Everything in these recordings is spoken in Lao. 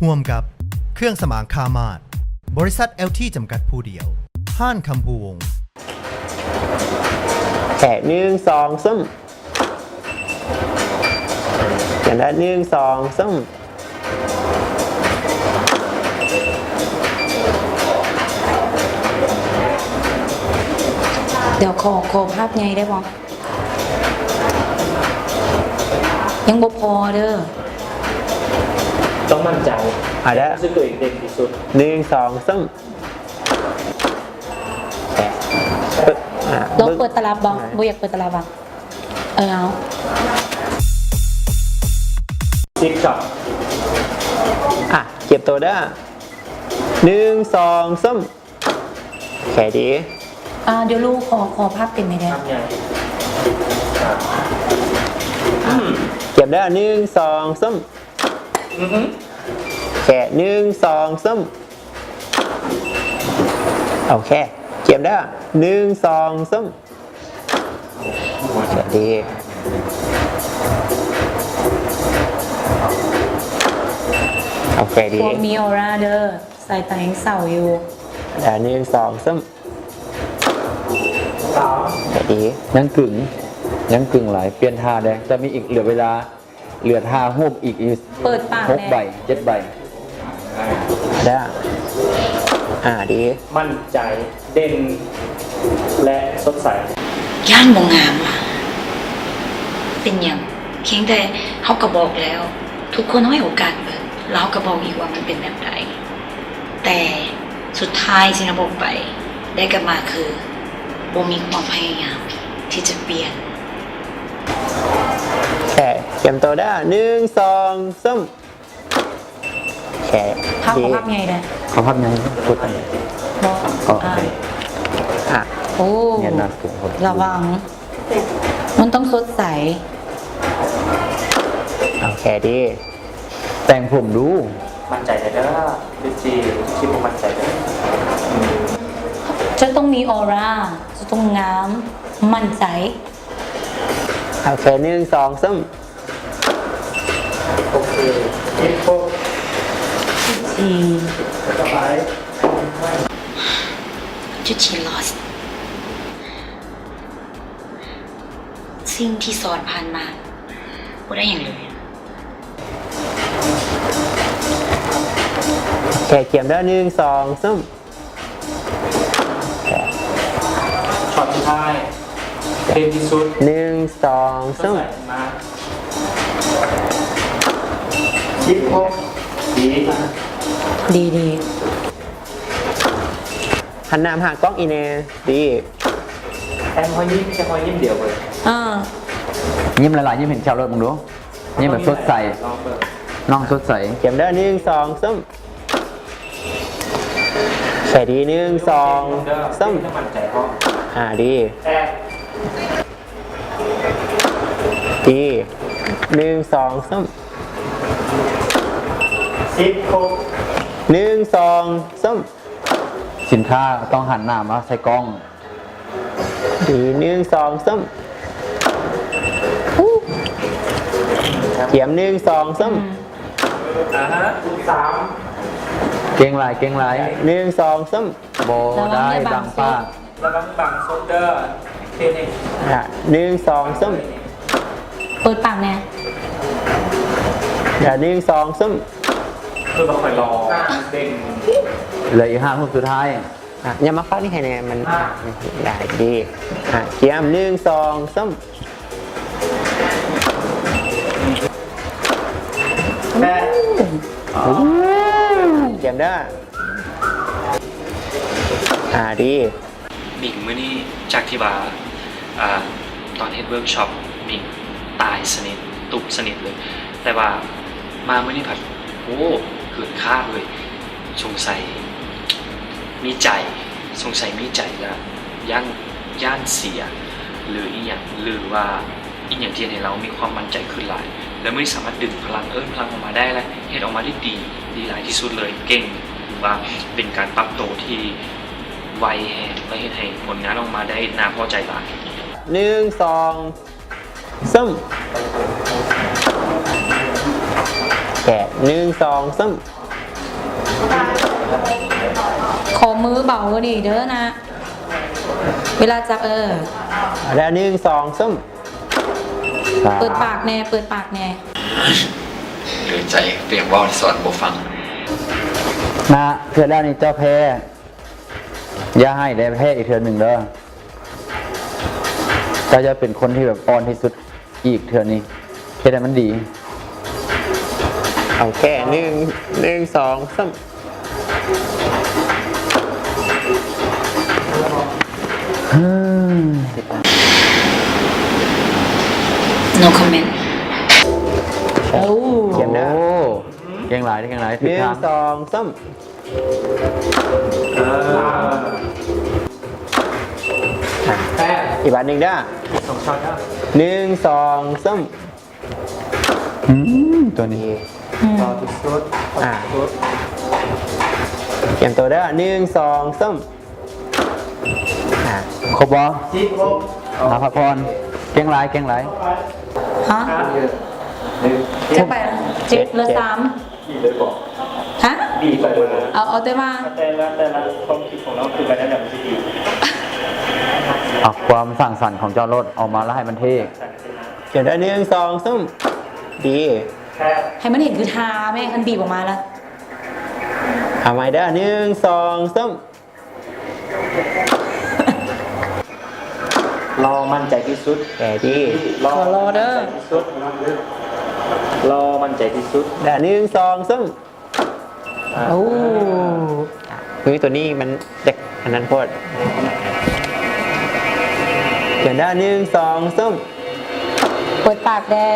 ຮ່ວມກັບ ເຄື່ອງສຳອາງຄາມາດ, ບໍລິສັດ ແອລທີ ຈຳກັດຜູ້ດຽວ, ຮ້ານຄຳພູວົງ. ແຂະ ໜຶ່ງ ສອງ ສາມ. ຢ່າງນັ້ນ ໜຶ່ງ ສອງ ສາມ. ດຽວຂໍ ຂໍພາບໃຫຍ່ໄດ້ບໍ່? ຍັງບໍ່ພໍເດີ. ຕ້ອງໝັ້ນໃຈ. ເອົາເດີ. ຮູ້ສຶກຕົວເອງເດັ່ນທີ່ສຸດ. ໜຶ່ງ ສອງ ສາມ. ເປີດ ອ່າ ລອງເປີດຕະລັບບໍ່? ເບິ່ງ ບໍ່ຢາກເປີດຕະລັບຫວາ? ເອີ ເອົາ ສິບ ສອງ. ອ່ະ ກຽມໂຕເດີ. ໜຶ່ງ ສອງ ສາມ. ໂອເຄ ດີ. ອ່າ ດຽວລູກ ຂໍ ຂໍພາບເຕັມໃຫ້ແດ່. ພາບໃຫຍ່. ອ່າ ອືມ ກຽມເດີ. ໜຶ່ງ ສອງ ສາມ. ອືຮຶ ໂອເຄ ໜຶ່ງ ສອງ ສາມ. ໂອເຄ ກຽມເດີ. ໜຶ່ງ ສອງ ສາມ. ໂອເຄ ດີ. ໂອເຄ ດີ. ພວກມີອອຣາເດີ. ສາຍຕາຍັງເສົ້າຢູ່. ອ່າ ໜຶ່ງ ສອງ ສາມ. ສາມ. ໂອເຄ ດີ. ຍັງກຶງ ຍັງກຶງຫຼາຍ. ປ່ຽນທ່າແດ່. ຈະມີອີກ ເຫຼືອເວລາ ເຫຼືອທ່າຮູບອີກຢູ່ ເປີດປາກ ຫົກ ແດ່ ໃບ ເຈັດໃບ. ໄດ້. ອ່າ ດີ. ໝັ້ນໃຈ, ເດັ່ນ ແລະ ສົດໃສ. ຢ້ານບໍ່ງາມຫວາ? ເປັນຫຍັງ? ພຽງແຕ່ເຮົາກໍບອກແລ້ວ, ທຸກຄົນໃຫ້ໂອກາດເບິ່ງ, ແລ້ວເຮົາກໍບອກອີກວ່າມັນເປັນແບບໃດ. ແຕ່ສຸດທ້າຍສິ່ງທີ່ເຮົາບອກໄປ ໄດ້ກັບມາຄື ບໍ່ມີຄວາມພະຍາຍາມທີ່ຈະປ່ຽນ. ໂອເຄ ກຽມໂຕເດີ. ໜຶ່ງ ສອງ ສາມ. ໂອເຄ ພາບ ດີ. ຂໍພາບໃຫຍ່ເດີ. ຂໍພາບໃຫຍ່ ກົດອັນນີ້. ບໍ່ ອໍ ອ່າ ອ່ະ ໂອ້ ແມ່ນນະ ລະວັງ ມັນຕ້ອງສົດໃສ. ໂອເຄ ດີ. ແຕ່ງຜົມດູ. ໝັ້ນໃຈແດ່ເດີ ເປັບຊີ ທີ່ບໍ່ໝັ້ນໃຈເດີ. ຈະຕ້ອງມີອອຣາ, ຈະຕ້ອງງາມ, ໝັ້ນໃຈ. ໂອເຄ ໜຶ່ງ ສອງ ສາມ. ໂອເຄ ເຈັດ ຫົກ. ຈຸດທີ່ ສະບາຍ. ຈຸດທີ່ລອສ. ສິ່ງທີ່ສອນຜ່ານມາບໍ່ໄດ້ຫຍັງເລີຍ. ໂອເຄ ກຽມເດີ. ໜຶ່ງ ສອງ ສາມ. ຊັອດສຸດທ້າຍ ເດັ່ນທີ່ສຸດ. ໜຶ່ງ ສອງ ສາມ. ສິບຫົກ. ດີ ດີ ດີ. ຫັນໜ້າມາຫາກ້ອງອີ່ແນ່. ດີ. ແອມຮອຍຍິ້ມ ແຄ່ຮອຍຍິ້ມດຽວເລີຍ. ເອີ ຍິ້ມຫຼາຍໆ, ຍິ້ມເຫັນແຂ້ວໂລດ ເບິ່ງດູ. ຍິ້ມແບບສົດໃສ. ລອງເບິ່ງ. ນ້ອງສົດໃສ. ກຽມເດີ. ໜຶ່ງ ສອງ ສາມ. ໃສດີ. ໜຶ່ງ ສອງ ສາມ. ອ່າ ດີ. ດີ. ໜຶ່ງ ສອງ ສາມ. ສິບຫົກ. ໜຶ່ງ ສອງ ສາມ. ສິນຄ້າຕ້ອງຫັນໜ້າມາໃສ່ກ້ອງ. ດີ. ໜຶ່ງ ສອງ ສາມ. ກຽມ. ໜຶ່ງ ສອງ ສາມ. ອືມ ອ່າຮະ ສາມ. ເກັ່ງຫຼາຍ ເກັ່ງຫຼາຍ. ໜຶ່ງ ສອງ ສາມ. ບໍ່ໄດ້ບັງປາກ. ລະວັງບັງໂຊນເດີ. ໂອເຄ ນີ້ ອ່ະ ໜຶ່ງ ສອງ ສາມ. ເປີດປາກແນ່. ອ່ະ ໜຶ່ງ ສອງ ສາມ. ຄືບໍ່ຄ່ອຍຫຼໍ່ ເດັ່ນ. ເຫຼືອອີກຫ້າຮູບສຸດທ້າຍ. ອ່ະ ຢ່າມາຟັງນີ້ໃຫ້ແນ່ ມັນ ອ່ະ ໄດ້ ດີ. ອ່ະ ກຽມ. ໜຶ່ງ ສອງ ສາມ. ແປດ. ໂອ້ ກຽມເດີ. ອ່າ ດີ. ບິງມື້ນີ້ ຈາກທີ່ວ່າ ອ່າ ຕອນເຮັດເວີກຊັອບ ບິງຕາຍສະໜິດ ຕຸບສະໜິດເລີຍ, ແຕ່ວ່າມາມື້ນີ້ພັດ ໂອ້ ເກີນຄາດເລີຍ. ສົງໄສມີໃຈ ສົງໄສມີໃຈລະຢ້ານ ຢ້ານເສຍ ຫຼືອີ່ຫຍັງ ຫຼືວ່າ ອີ່ຫຍັງທີ່ເຮັດໃຫ້ລາວມີຄວາມໝັ້ນໃຈຂຶ້ນຫຼາຍ ແລະ ມື້ນີ້ສາມາດດຶງພະລັງ ເອີ້ນພະລັງອອກມາໄດ້ ແລະ ເຮັດອອກມາໄດ້ດີ ດີຫຼາຍທີ່ສຸດເລີຍ. ເກັ່ງ ຖືວ່າເປັນການປັບໂຕທີ່ໄວແຮງ ແລະ ເຮັດໃຫ້ຜົນງານອອກມາໄດ້ໜ້າພໍໃຈຫຼາຍ. ໜຶ່ງ ສອງ ສາມ. ແກະ. ໜຶ່ງ ສອງ ສາມ. ຂໍມືເບົາກວ່ານີ້ເດີນະ ເວລາຈັບ ເອີ ແລ້ວ ໜຶ່ງ ສອງ ສາມ ເປີດປາກແດ່ ເປີດປາກແດ່. ເຫຼືອໃຈ ປຽກເວົ້າສອນບໍ່ຟັງ. ນະ ເທື່ອແລ້ວນີ້ເຈົ້າແພ້ ຢ່າໃຫ້ໄດ້ແພ້ອີກເທື່ອໜຶ່ງເດີ. ເຈົ້າຢ່າເປັນຄົນທີ່ແບບອ່ອນທີ່ສຸດອີກເທື່ອນີ້ ເຮັດໃຫ້ມັນດີ. ໂອເຄ ໜຶ່ງ ໜຶ່ງ ສອງ ສາມ. ໂນຄອມເມັນ. ໂອ້ ໂອ້ ເກັ່ງຫຼາຍ ເກັ່ງຫຼາຍ ຖືກທາງ. ໜຶ່ງ ສອງ ສາມ. ອ່ະ ອີກບາດໜຶ່ງເດີ ສອງຊັອດເດີ ໜຶ່ງ ສອງ ສາມ. ອືມ ຕົວນີ້ ອືມ ລໍທີ່ສຸດ ອ່າ ທີ່ສຸດ. ກຽມໂຕເດີ ໜຶ່ງ ສອງ ສາມ. ອ່າ ຄົບບໍ່? ສິບຫົກ ອ່າ ພັກຜ່ອນ. ເກັ່ງຫຼາຍ ເກັ່ງຫຼາຍ. ຮະ? ຈັກໃບລະ? ເຈັດ ເຫຼືອສາມ. ບີບເລີຍບໍ? ຮະ? ບີບໄປເລີຍ. ເອົາ ເອົາແຕ່ວ່າ ແຕ່ລະ ແຕ່ລະຄວາມຄິດຂອງນ້ອງຄືໄປນັ້ນແຫຼະ ມັນຊິດີ. ເອົາຄວາມສ້າງສັນຂອງເຈົ້າໂລດ ເອົາມາແລ້ວໃຫ້ມັນເທ່. ກຽມເດີ ໜຶ່ງ ສອງ ສາມ. ດີ ໃຫ້ມັນເຫັນຄືທ່າແມ່ ຄັນບີບອອກມາລະ. ເອົາໃໝ່ເດີ ໜຶ່ງ ສອງ ສາມ. ລໍໝັ້ນໃຈທີ່ສຸດ. ແກດີ ລໍ ຂໍລໍເດີ ໝັ້ນໃຈທີ່ສຸດ ລໍໝັ້ນໃຈທີ່ສຸດ. ແລ້ວ ໜຶ່ງ ສອງ ສາມ. ໂອ້ ເຮີ້ຍ ຕົວນີ້ມັນຈັກອັນນັ້ນໂພດ. ກຽມເດີ ໜຶ່ງ ສອງ ສາມ. ເປີດປາກແດ່.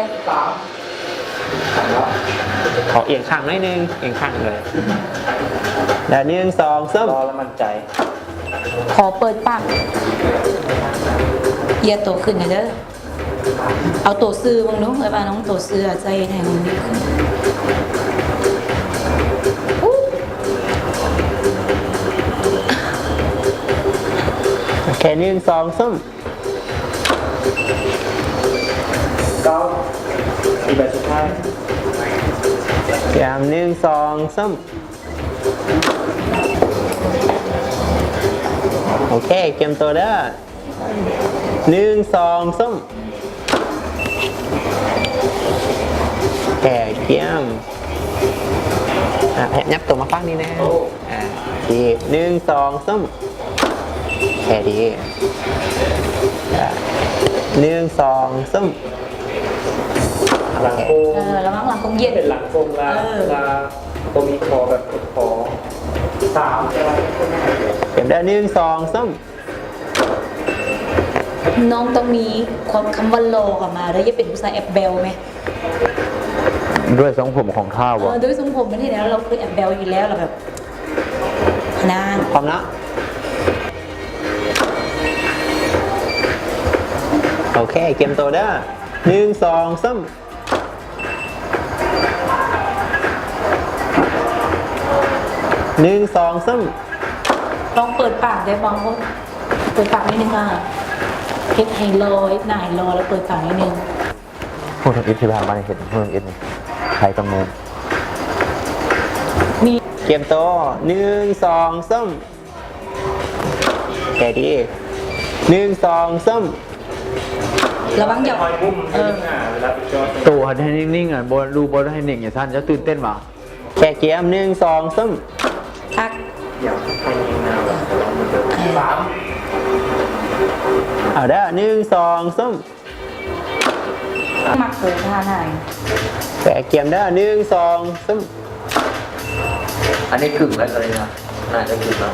ຂໍອຽງຂ້າງໜ້ອຍໜຶ່ງ ອຽງຂ້າງເລີຍ. ແລ້ວ ໜຶ່ງ ສອງ ສາມ. ລໍແລ້ວໝັ້ນໃຈ. ຂໍເປີດປາກ. ຢຽດໂຕຂຶ້ນແດ່ເດີ. ເອົາໂຕຊື່ເບິ່ງດູ ເອີ ວ່ານ້ອງໂຕຊື່ອະ ຈະເຮັດໃຫ້ມັນດີຂຶ້ນ. ໂອເຄ ໜຶ່ງ ສອງ ສາມ. ເກົ້າ ອີກໃບສຸດທ້າຍ. ກຽມ ໜຶ່ງ ສອງ ສາມ. ໂອເຄ ກຽມໂຕເດີ ໜຶ່ງ ສອງ ສາມ. ແກກຽມ ອ່າ ຂະຫຍັບໂຕມາຝັ່ງນີ້ແດ່. ອ່າ ດີ ໜຶ່ງ ສອງ ສາມ. ແກດີ ອ່າ ໜຶ່ງ ສອງ ສາມ. ຫຼັງໂກງ ເອີ ລະວັງຫຼັງໂກງຢຽດ ເປັນຫຼັງໂກງລະ ເອີ ລະບໍ່ມີຄໍແບບເປັນຄໍ. ສາມ ກຽມເດີ ໜຶ່ງ ສອງ ສາມ. ນ້ອງຕ້ອງມີຄວາມ ຄຳວ່າຫຼໍ່ເຂົ້າມາເດີ ຢ່າເປັນຜູ້ຊາຍແອບແບວແມ. ດ້ວຍຊົງຜົມຂອງທ້າວ ເອີ ບໍ່? ດ້ວຍຊົງຜົມມັນເຫັນແລ້ວ ລາວຄືແອບແບວຢູ່ແລ້ວ ລາວແບບ ນານ ພ້ອມເນາະ. ໂອເຄ ກຽມໂຕເດີ ໜຶ່ງ ສອງ ສາມ. ໜຶ່ງ ສອງ ສາມ. ລອງເປີດປາກໄດ້ບໍ່? ເປີດປາກນິດໜຶ່ງ ອ່າ ເຮັດໃຫ້ຫຼໍ່ ເຮັດໜ້າໃຫ້ຫຼໍ່ ແລ້ວເປີດປາກນິດໜຶ່ງ. ພວກທຳອິດທີ່ຜ່ານມານີ້ ເຫັນພວກທຳອິດນີ້ ໃຜຕ້ອງແມ່ນ ນີ້. ກຽມໂຕ ໜຶ່ງ ສອງ ສາມ. ແກດີ ໜຶ່ງ ສອງ ສາມ. ລະວັງຢ່າ ເອີ ໂຕໃຫ້ນິ່ງໆ ອ່ະ ບໍ່ ດູບໍ່ໃຫ້ເໜັງຢ່າຊັ້ນ ເຈົ້າຕື່ນເຕັ້ນຫວາ? ແກກຽມ ໜຶ່ງ ສອງ ສາມ. ຄັກ ເອົາເດີ ໜຶ່ງ ສອງ ສາມ. ມັກໂຕທ່ານາຍ ແປກຽມເດີ ໜຶ່ງ ສອງ ສາມ. ອັນນີ້ກຶ່ງແລ້ວເລີຍນະ ໜ້າຈະກຶ່ງແລ້ວ.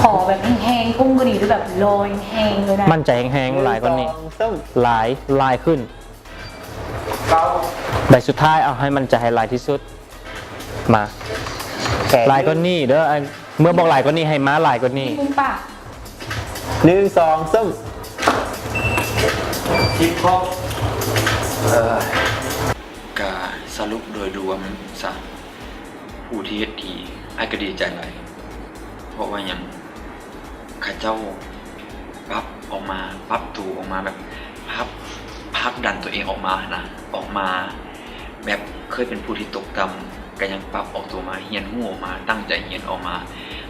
ຂໍແບບແຮງໆ ພຸ້ງກວ່ານີ້ ຫຼືແບບລອຍແຮງເລີຍນະ? ໝັ້ນໃຈແຮງໆ ຫຼາຍກວ່ານີ້ ໜຶ່ງ ສອງ ສາມ. ຫຼາຍ ຫຼາຍຂຶ້ນ. ໃບສຸດທ້າຍ ເອົາໃຫ້ໝັ້ນໃຈໃຫ້ຫຼາຍທີ່ສຸດ. ມາ ແຂນ ຫຼາຍກວ່ານີ້ເດີ ອັນ ເມື່ອບອກຫຼາຍກວ່ານີ້ ໃຫ້ມາຫຼາຍກວ່ານີ້. ມຸມປາກ ໜຶ່ງ ສອງ ສາມ. ສິບຫົກ. ເອີ ກະສະຫຼຸບໂດຍລວມຊະ ຜູ້ທີ່ເຮັດດີ ອ້າຍກະດີໃຈຫຼາຍ. ເພາະວ່າຫຍັງ? ເຂົາເຈົ້າປັບອອກມາ ປັບໂຕອອກມາແບບ ປັບ ຜັກດັນຕົວເອງອອກມາຫັ້ນນະ, ອອກມາແບບເຄີຍເປັນຜູ້ທີ່ຕົກຕ່ຳ ກໍຍັງປັບອອກຕົວມາ, ຮຽນຮູ້ອອກມາ, ຕັ້ງໃຈຮຽນອອກມາ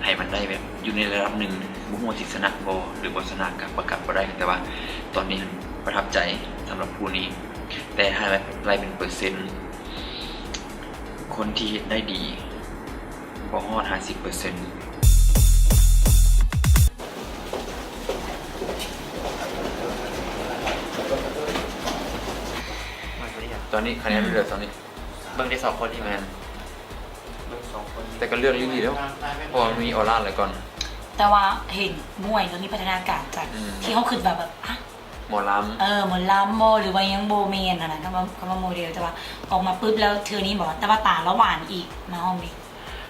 ໃຫ້ມັນໄດ້ແບບຢູ່ໃນລະດັບໜຶ່ງ. ບໍ່ຮູ້ວ່າຊິຊະນະບໍ່ ຫຼືບໍ່ຊະນະກໍປະກາດບໍ່ໄດ້, ແຕ່ວ່າຕອນນີ້ປະທັບໃຈສຳລັບຜູ້ນີ້. ແຕ່ຖ້າໄລ່ເປັນເປີເຊັນ ຄົນທີ່ເຮັດໄດ້ດີບໍ່ຮອດຫ້າສິບເປີເຊັນ. ຕອນນີ້ຄະແນນເຫຼືອຕອນນີ້ ເບິ່ງໄດ້ສອງຄົນນີ້. ແມ່ນ ເບິ່ງສອງຄົນນີ້ ແຕ່ກໍເລືອກດີໆແລ້ວ ເພາະວ່າມັນມີອໍລາຫຼາຍກ່ອນ. ແຕ່ວ່າເຫັນໝວຍລາວມີພັດທະນາການຈາກ ອືມ ທີ່ເຮົາຄິດວ່າແບບ ຮະ ໝໍລຳ ເອີ ໝໍລຳບໍ່ ຫຼືວ່າຍັງບໍ່ແມ່ນຫັ້ນນະ ຄຳວ່າ ຄຳວ່າໂມເດລ. ແຕ່ວ່າອອກມາປຶບແລ້ວເທື່ອນີ້ບໍ່ ແຕ່ວ່າຕາລາວຫວານອີກ ມາຮອບນີ້.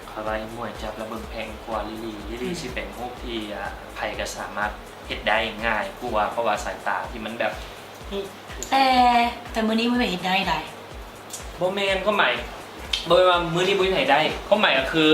ຂ້ອຍວ່າອີໝວຍຈັບແລ້ວເບິ່ງແພງກວ່າລີລີ. ລີລີ ອືມ ຊິເປັນຮູບທີ່ ອ່າ ໃຜກໍສາມາດເຮັດໄດ້ງ່າຍກວ່າ ເພາະວ່າສາຍຕາທີ່ມັນແບບ ແຕ່ ແຕ່ມື້ນີ້ບໍ່ເຮັດໄດ້ໃດ. ບໍ່ແມ່ນ ຄວາມໝາຍ ບໍ່ແມ່ນວ່າມື້ນີ້ບໍ່ມີໃຜໄດ້. ຄວາມໝາຍກໍຄື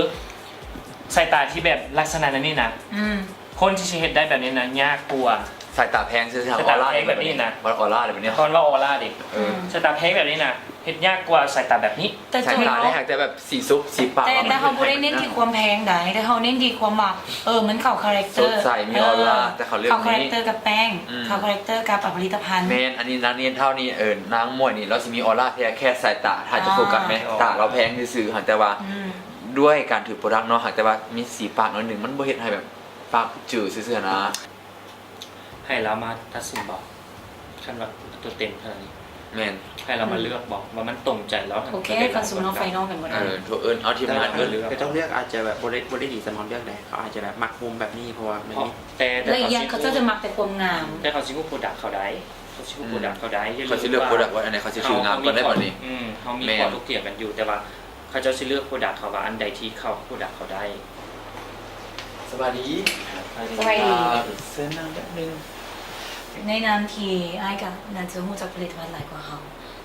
ສາຍຕາທີ່ແບບລັກສະນະແນວນີ້ນະ ອືມ ຄົນທີ່ຊິເຮັດໄດ້ແບບນີ້ນະ ຍາກກວ່າ. ສາຍຕາແພງຊື່ໆ ສາຍຕາແພງແບບນີ້ນະ ອອລາແບບນີ້ ຄຳວ່າອອລາເດ້ ເອີ ອືມ ສາຍຕາແພງແບບນີ້ນະ ເຮັດຍາກກວ່າສາຍຕາແບບນີ້. ແຕ່ ສາຍຕາໄດ້ຫາກແຕ່ແບບສີສົບ ສີປາກ. ແຕ່ ແຕ່ເຮົາບໍ່ໄດ້ເນັ້ນທີ່ຄວາມແພງໃດ ແຕ່ເຮົາເນັ້ນທີ່ຄວາມວ່າ ເອີ ມັນເຂົ້າຄາແຣັກເຕີ ສົດໃສ ມີອອລາ ເອີ ແຕ່ເຂົາເລືອກ ເຂົ້າຄາແຣັກເຕີກັບແປ້ງ ອືມ ເຂົ້າຄາແຣັກເຕີກັບ ອ່າ ຜະລິດຕະພັນ. ແມ່ນ ອັນນີ້ນາງເນນເທົ່ານີ້ ເອີ ນາງໝວຍນີ້ ລາວຊິມີອອລາແທ້ ແຄ່ສາຍຕາ ຖ້າຈະ ອ່າ ໂຟກັສແມ່ນ ຕາລາວແພງຊື່ໆ ຫາກແຕ່ວ່າ ອືມ ດ້ວຍການຖືໂປຣດັກເນາະ ຫາກແຕ່ວ່າມີສີປາກໜ້ອຍໜຶ່ງ ມັນບໍ່ເຮັດໃຫ້ແບບປາກຈື່ຊື່ໆຫັ້ນນະ. ໃຫ້ລາວມາຕັດສິນບໍ່? ຄັນວ່າຕົວເຕັມຂະໜາດນີ້ ແມ່ນ ໃຫ້ລາວມາເລືອກບໍ່ ອືມ ວ່າມັນຕົງໃຈລາວຫັ້ນ. ໂອເຄ ຄັນສົມມຸດເຮົາໄຟນອລກັນບໍ່ໄດ້ ເອີ ໂທເອີ້ນ ເອົາທີມງານເອີ້ນ. ແຕ່ເຈົ້າເລືອກອາດຈະແບບບໍ່ໄດ້ ບໍ່ໄດ້ດີສຳລັບເລື່ອງໃດ ເຂົາອາດຈະແບບມັກມຸມແບບນີ້ ເພາະວ່າມັນມີ ແຕ່ ແຕ່ ແລະ ອີກຢ່າງເຂົາເຈົ້າຈະມັກແຕ່ຄວາມງາມ. ແຕ່ເຂົາຊິຮູ້ໂປຣດັກເຂົາໄດ້ ເຂົາຊິຮູ້ ອືມ ໂປຣດັກເຂົາໄດ້. ເຂົາຊິເລືອກໂປຣດັກວ່າອັນໃດ ເຂົາຊິຖືງາມກ່ອນໄດ້ບັດນີ້. ອືມ ເຮົາມີ ແມ່ນ ຂໍ້ຖົກຖຽງກັນຢູ່ ແຕ່ວ່າ ເຂົາເຈົ້າຊິເລືອກໂປຣດັກເຂົາວ່າອັນໃດທີ່ເຂົ້າໂປຣດັກເຂົາໄດ້. ສະບາຍດີ ສະບາຍດີ ເຊີນນັ່ງແປັບໜຶ່ງ. ໃນນາມທີ່ອ້າຍກໍໜ້າຈະຮູ້ຈັກຜະລິດຕະພັນຫຼາຍກວ່າເຮົາ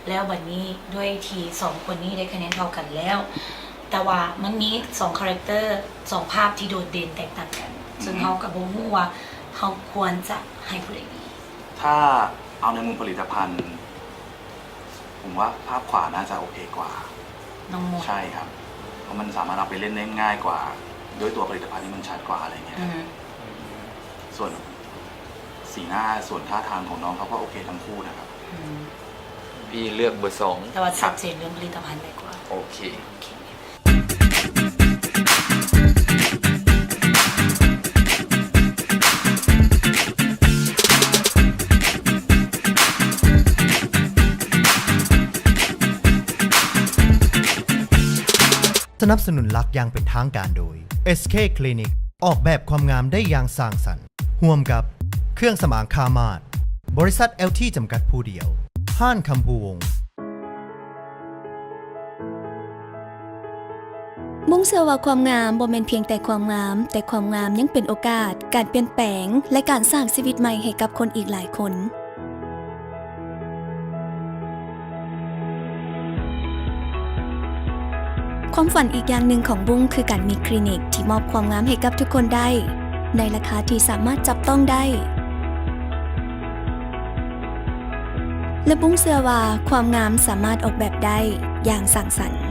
ແລ້ວບັດນີ້ດ້ວຍທີ່ສອງຄົນນີ້ໄດ້ຄະແນນເທົ່າກັນແລ້ວ ແຕ່ວ່າມັນມີສອງຄາແຣັກເຕີ ສອງພາບທີ່ໂດດເດັ່ນແຕກຕ່າງກັນ ອືຮຶ ເຊິ່ງເຮົາກໍບໍ່ຮູ້ວ່າເຮົາຄວນຈະໃຫ້ຜູ້ໃດດີ. ຖ້າເອົາໃນມຸມຜະລິດຕະພັນ ผมว่าภาพขวาน่าจะโอเคกว่า น้องมด ใช่ครับ เพราะมันสามารถเอาไปเล่นได้ง่ายกว่า ด้วยตัวผลิตภัณฑ์ที่มันชัดกว่าอะไรเงี้ยครับ อืม ส่วนสีหน้า ส่วนท่าทางของน้องเขาก็โอเคทั้งคู่นะครับ อืม พี่เลือกเบอร์สอง แต่ว่าชัดเจนเรื่องผลิตภัณฑ์มากกว่า โอเค โอเค สนับสนุนหลักอย่างเป็นทางการโดย เอสเค คลินิก ออกแบบความงามได้อย่างสร้างสรรค์ ร่วมกับ เครื่องสำอางคามาด บริษัท แอลที จำกัดผู้เดียว ห้านคำภูวงศ์ ບຸ້ງເຊື່ອວ່າຄວາມງາມບໍ່ແມ່ນພຽງແຕ່ຄວາມງາມ, ແຕ່ຄວາມງາມຍັງເປັນໂອກາດ, ການປ່ຽນແປງ ແລະ ການສ້າງຊີວິດໃໝ່ໃຫ້ກັບຄົນອີກຫຼາຍຄົນ. ຄວາມຝັນອີກຢ່າງໜຶ່ງຂອງບຸ້ງຄືການມີຄລີນິກທີ່ມອບຄວາມງາມໃຫ້ກັບທຸກຄົນໄດ້ ໃນລາຄາທີ່ສາມາດຈັບຕ້ອງໄດ້ ແລະ ບຸ້ງເຊື່ອວ່າຄວາມງາມສາມາດອອກແບບໄດ້ຢ່າງສ້າງສັນ.